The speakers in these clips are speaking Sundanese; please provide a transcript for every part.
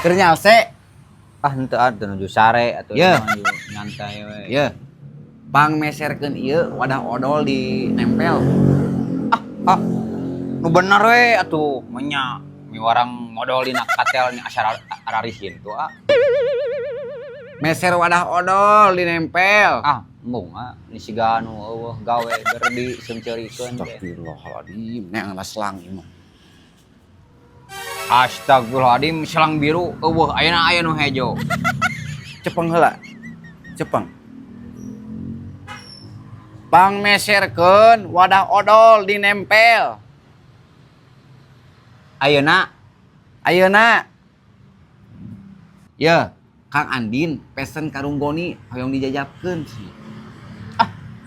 Keur nyalse. Ah, henteu ah, teu nuju sare atuh. Ye. Nuju nyantai we. Ye. Pang meserkeun ieu wadah odol di nempel. Ah, nu bener we atuh, menya miwarang modol dina katel ni asa ararisin tuh ah. Meser wadah odol dinempel. Ah, embung ah, ni siga anu eueuh gawe ber di seungceurikeun teh. Astagfirullahaladzim, neang lah selang ieu mah. Astagfirullahaladzim, selang biru eueuh, ayeuna aya nu hejo. Cepeng heula. Cepeng. Pang meserkeun wadah odol dinempel. Ayeuna? Ayeuna. Ye, Kang Andin pesen karung goni hoyong dijajabkeun.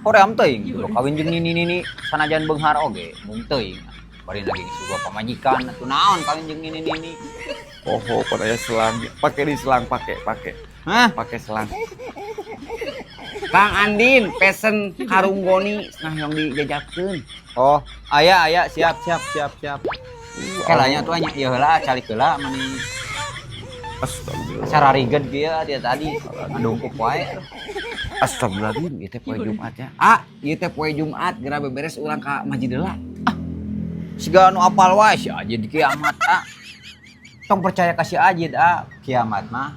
Hoream teuing kudu kawin jeung nini-nini, sanajan beunghar oge mung teuing. Bari lagi geus pamajikan atuh, naon kawin jeung nini-nini. Oh, pada aya selang. Pakai di selang, pakai, pakai. Hah? Pakai selang. Kang Andin pesen karung goni nah hoyong dijajabkeun. Oh, aya aya, siap siap siap siap. Kelanya tuh nya ieu heula, calik heula mani. Astagfirullah. Asa rariget kieu dia tadi ngadungkup wae. Astagfirullahaladzim, ieu teh poe Jumat ya. Ah, ieu teh poe Jumat, geura beberes urang ka masjid heula. Siga anu apal wae si Ajid kiamat ah. Tong percaya ka si Ajid ah, kiamat mah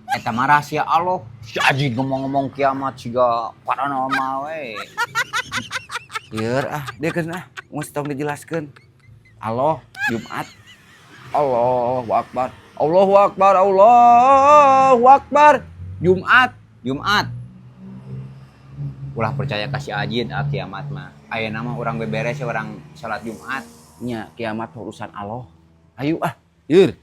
eta mah rahasia Allah. Si Ajid ngomong-ngomong kiamat siga paranormal we. Lieur ah, dia kan ah, geus tong dijelaskeun. Allah, Jumat. Allahu Akbar. Allahu Akbar, Allahu Akbar. Jumat. Jumat. Ulah percaya ka si Ajid ah, kiamat mah. Ayeuna mah urang beberes ya, urang salat Jumat. Nya kiamat urusan Allah. Ayo ah, lieur.